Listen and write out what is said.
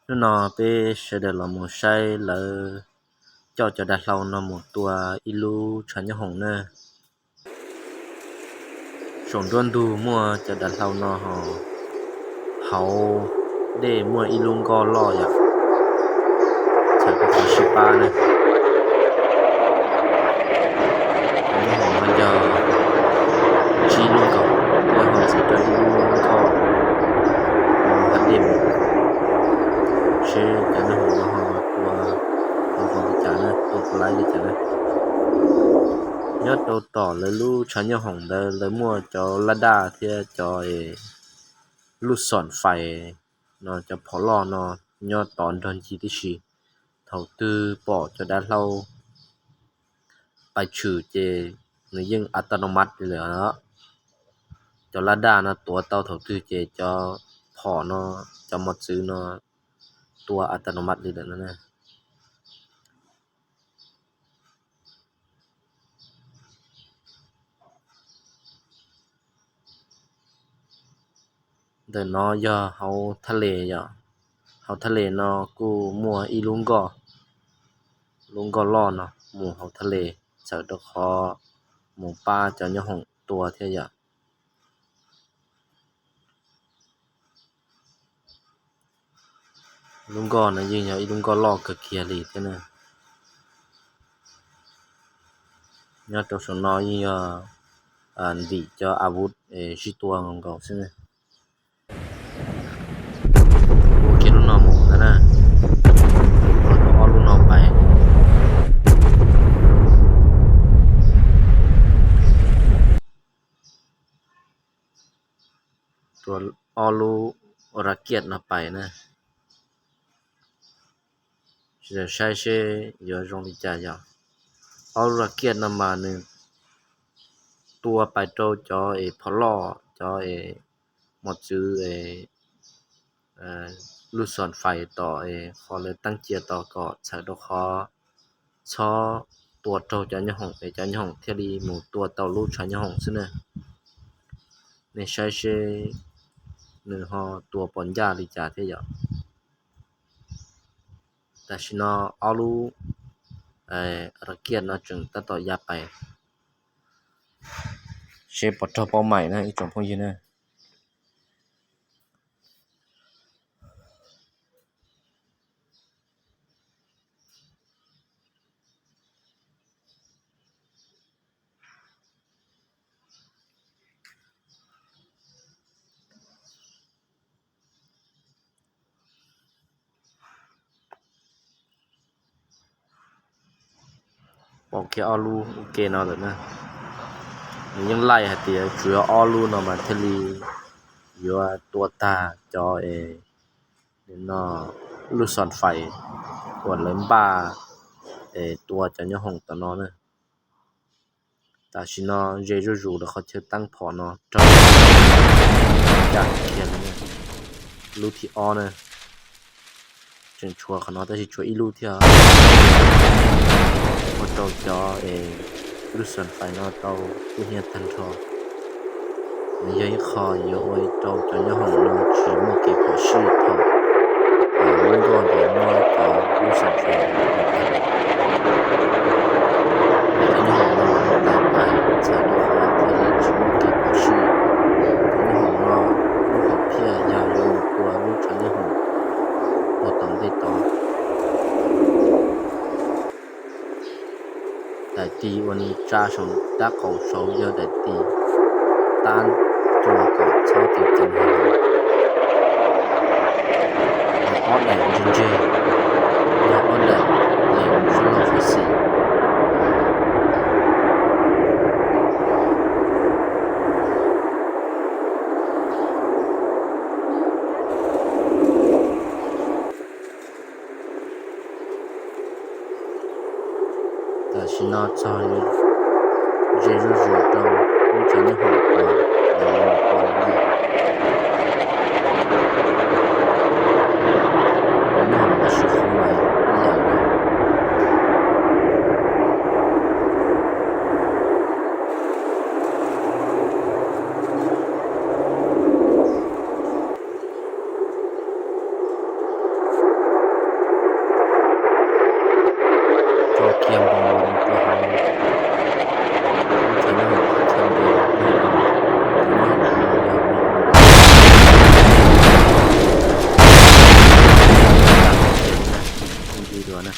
Hnub no peb sawv daws los mus saib lawv coj cov dav hlau no mus tua ib lub tshav nyob hoom na. Saum nruab ntug muaj cov dav hlau no ho hauv dej muaj ib lub nkoj loj yom, txhais tus qhov sib pab na. Cov nyob hoom no yog tsib lub nkaus, thiab ho txhais rau ib lub nkoj hauv dej mus, seb cov nyob hoom no ho tua tau zoo li cas na, tua puas laib li cas na. Nyob rau tom lawv lub tshav nyob hoom ntawd lawv muaj cov laj daj thiab cov lub xom fais no, cov phom loj no nyob tod nrog ncig tib si. Thaum twg pom cov dav hlau pais tshwm ces nws yeej a ta no mas li lawm. Cov laj daj no tuav tau thaum twg ces cov phom no, cov mos txwv no tua a ta no mas li lawm no na. Ntawm no yog hauv thaj les yom. Hauv thaj les no kuj muaj ib lub nkoj, lub nkoj loj no mus hauv thaj les txhawm rau qhov mus pab cov nyob hoom tua thiab yom. Lub nkoj no yeej yog ib lub nkoj loj kawg kiag li thiab na. Nyob rau saum no yeej yog ntim cov a vuv sib tua nkaus xwb na. Ua kiag lub no mus ntag na, tua ob lub no pais. Tua ob lub ua ra kiaj no pais na. Tsis tau saib seb yuav zoo li cas yog. Ob lub ra kiaj no mas nws tua pais rau cov es phom loj, cov es mos txwv, lub xom fais tom es qhov lawv teeb cia tos kom txhawm rau qhov txhob tua raug cov nyob hoom es cov nyob hoom thiaj li mus tua tau lub tshav nyob hoom xwb na. Nej saib seb nws ho tua pom ncaj li cas thiab yom. Tam sim no ob lub ra kiaj no tseem tab tom ya pais, seb puas raug paub mais na ib tsoom phooj ywg na. Pom kiag ob lub ua ke no lawm na. Nws yeej laij hais tias tsuas yog ob lub no mas thiaj li yuav tua tag cov es no lub xom fais uas lawv npaj es tua cov nyob hoom tom no na. Tam sim no ze zuj zus lawv qhov chaw teeb phom no raug caj kiag li. Lub thib ob na, tseem tshuav qhov no tab sis tshuav ib lub thiab. Ua rau cov es lub xom fais no tau kub hnyiab tag nrho. Nws yog ib qho yuav ua rau cov nyob hoom no tsis muaj kev phom sij thaum lub nkoj ntawd muab cov lub xom fais no tua tag. Cov nyob hoom no mas nws tais pais txhawm rau qhov thiaj li tsis muaj kev phom sij. Cov nyob hoom no lub hom phiaj yog yuav mus tua lub tshav nyob hoom ua tom ntej tod. Daim tis uas nws tsa saum nraub qaum saud yog daim tis tab cuag kom txhob tiv ceev heev. Ho ob daim ntseg ntseg yog ob daim lem sab laug sab xis. Tam sim no txog yuav ze zuj zus rau lub tshav nyob hoom uas lawv yuav mus tua lawm na. Nyob hoom los sis qhov mais ib yam nkaus. tso kiag npo mus rau hauv, ces nyob hauv qhov chaw npo, ntsis dua na.